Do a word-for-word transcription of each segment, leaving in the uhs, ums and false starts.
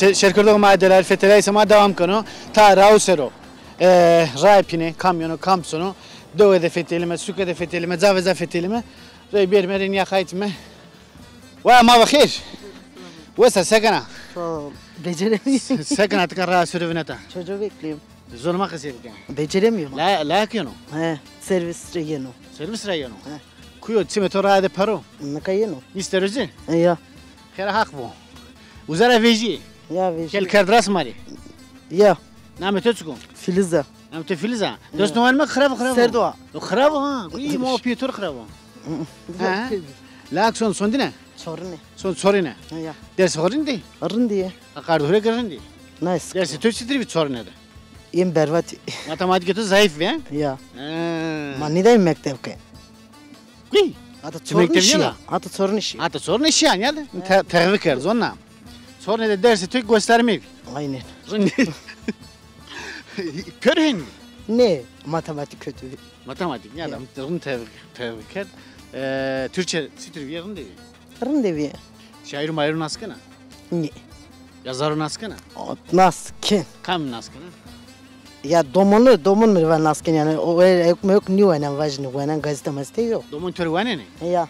Şe-, şêrkerdoxê ma delalî feteleyayîşê ma dewam keno. Ta raw ser o. E, raye pîne, kam yeno, kam sono. Dewe de fetelîme, suke de fetelîme, ca ve ca fetelîme. Rey bêrîme rê nîya qaytîme. Waya ma ve xêr. Wes a, se kena? Sağ ol. Beceremiyorum. Se kena, ti ka raye ser o vineta? Çocuğu bekliyorum. Zonê ma qesey bike. Beceremiyorum. La, la keno? He, servis ra yeno. Servis ra yeno? He. Kuyo, çimê to raye de paro? Nika yeno. Nîste roze? E, ya. Xêra Haq bo. Uza ra vejî? Ya, vejî. Kel kerd rast ma rê? Ya. Namê to çik o? Filiza. Namê to Filiza? Ya. Dest no wenme, xirab o, xirab o. Serd o. O xirab o ha. Kuy, ma o pîyê to rê xirab o. Ha? Lak son, son dîne? Çorine. Son çorine. Ya. Ders xo rindî? Rindî. Aqar dore ke rindî. Nice. Dersê to çitir bî çorine de? Yên berbat. Matematîkê to zayıf bî, he? Ya. He. Ma nîdayî mekteb ke. Kuy? Hata çorine şîya. Hata çorine şîya. Hata çorine şîya, ya de. Te-, teqvî kerd, zonna. Çorine de dersê to gösterme bî. Aynen. Rindî. Kör hên mi? Ne, matematik kötü. Matematik, ya da rind tev-, tev kerd. E, Türkçe çitur bîye, rindê bîye? Rindê bîye. Şaîr û mayîrû nas kena? Nê. Yazarû nas kena? O, nas ken. Kam nas kena? Ya domonu, domon mi va nas ken yanî. O, e, yok, yok, nîwenen vajîne, wenen gazete mazete yok. Domon to rê wanenê? Ya.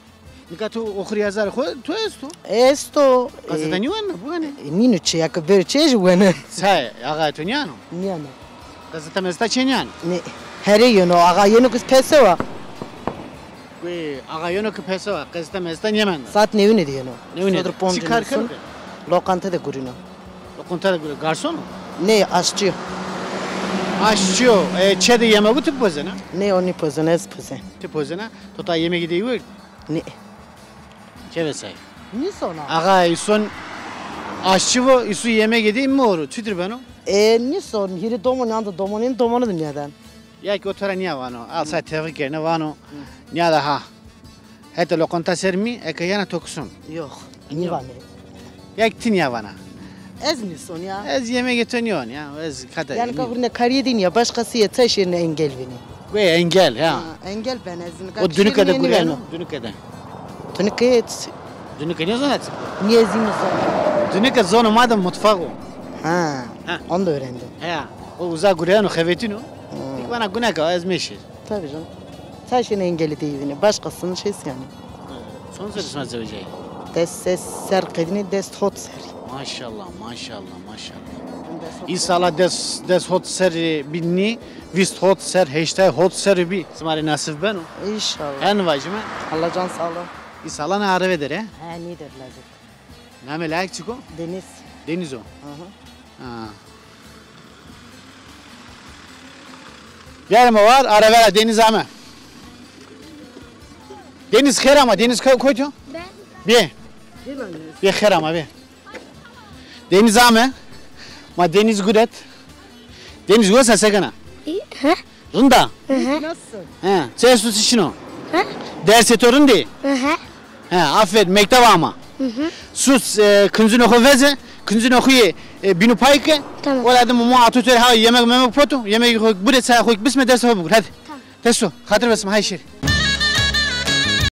Nika to oxir yazarê xo, to esto? Esto. Gazete, e, nîwanena, biwanê. E, nîno çi, ya ke bêro çê jî wenen. Saye, axayê to nîyano? Nîyano. Gazete mezete çê nîyano? Nê. Herê yeno, axa yeno ke pesewa. Wê, axa yeno ke pesewa, gazete mezete nêmenda. Saet newîne de yeno. Newîne de. Çi kar keno ke? Lokante de gurîno. Lokante de gurîno. Garson o? Nê, aşçî yo. Aşçî yo. E, çê de yemegû ti pozena? Nê, o nîpozena, ez pozen. Ti pozena? To ta yemegî dey werd? Nê. Çevesay. Nîsona. Axa, îson aşçî vo, îsu yemegê dey mi oro. Çitir beno? E, nîson, hîrê domon anda domonên, domonu de nîyaden. Ya ki o to ra nîya vano. Al say tevqî kerdêne vano. Nîyada ha. Hete loqonta ser mi, eke yena to kison. Yok, nîvanê. Ya ki ti nîya vana. Ez nîson ya. Ez yemegê to nîyon ya. Ez kata. Yanî ka vurne karîye dîn ya, başkası ya, tay şêrine engel vînî. Guya engel, ha. Ha, engel ben ez. O dunike de gureno, dunike de. Dunike et. Dunike ne zona? Niye zî mi zon? Dunike zonê ma de mutfak o. Ha. Ha. Onu da öğrendim. Ha. O uza gureno, xevetîno. Hmm. Dik bana gune ka, ez meşir. Tabii canım. Tay şêrine engelî de vînî. Başkasının şeysi yani. Son serrî sima zewicayî? Des ses ser qedînî, des hot serrî. Maşallah, maşallah, maşallah. Înşallah des, des hot serrî bînî, vîst hot ser, heştay hot serrî bî. Sima rê nasîb beno. Înşallah. Her nivajîme. Allah can sağlığı. Înşallah ne areve der e? He, nîder lazim. Namê layek çik o? Deniz. Deniz o. Hı hı. Ha. Biyarime war, arevera Deniz ame. Deniz xêr ama, Deniz ko-, koyto? Ben. Bê. Bê xêr ama, bê. Deniz ame. Ma Deniz guret. Deniz wes a, se kena? İyi, he? Rind a? Hı hı. Nasılsın? He, çi esto, çi çin o? He? Dersê to rind ê? Hı hı. He, aferin, mekteb ama. Hı hı. Sus, e, kincunê xo veze, kincunê xo yê, e, bînû pay ke. Tamam. Ola de ma ato to rê ha yemek memek poto, yemegê xo bure, çaya xo bisme, dersa xo bigur, hadi. Tamam. Testo, xatir besme, hay şêrî.